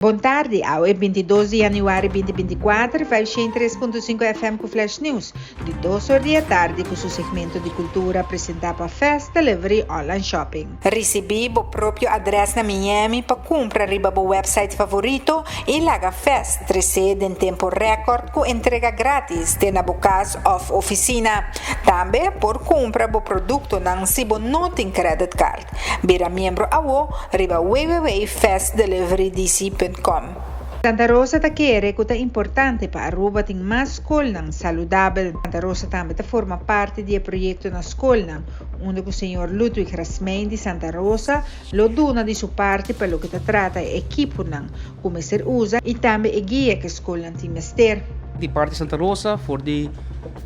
Bon tardi, awe 22 di januari 2024, 503.5 FM ku Flash News, di 2 or di tardi ku su segmento di kultura presentá pa Fast Delivery Online Shopping. Risibí bo propio adrès na Miami pa kumpra riba bo website favorito i laga Fast trese den tempu rèkòrt ku entrega gratis te na bo kas òf ofisina. Tambe por kumpra bo produktonan si bo no tin credit card. Bira miembro awo riba www.fastdeliverydc.com. Santa Rosa ta kere ku ta importante pa Aruba tin mas skolnan saludabel. Santa Rosa tambe ta forma parti di e proyekto na skolnan, unda ku señor Ludwig Rasmijn di Santa Rosa lo duna di su parti pa loke ta trata e ekiponan ku mester usa i tambe e guia ku e skolnan tin mester. Di parti Santa Rosa, for di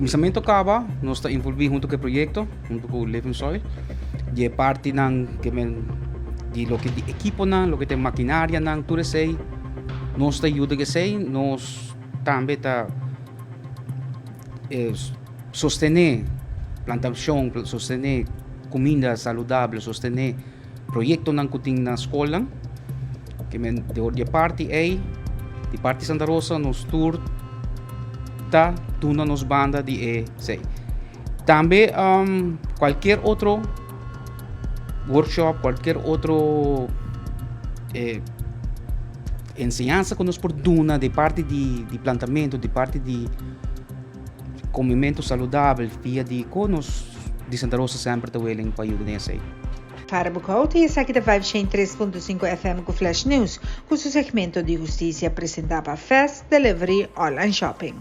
kuminsamentu kaba, nos ta envolví huntu ku e proyekto, huntu ku Living Soil. Di e partinan ke men di loke di ekiponan, loke ta e makinarianan, tur esei nos ta yuda ku esei. Nos tambe ta sostené plantashon, sostené kuminda saludabel, sostené proyektonan ku tin na skolnan. Ke men di e parti ei, di parti Santa Rosa, nos tur ta duna nos banda di esei. Tambe kualkier otro workshop, kualkier otro enseñansa ku nos por duna di parti di plantamentu, di parti di komementu saludabel via di kon nos di Santa Rosa semper ta willing pa yuda den esei. Para Boekhout i esaki ta 503.5 FM ku Flash News, ku su segmento di hustisia presentá pa Fast Delivery Online Shopping.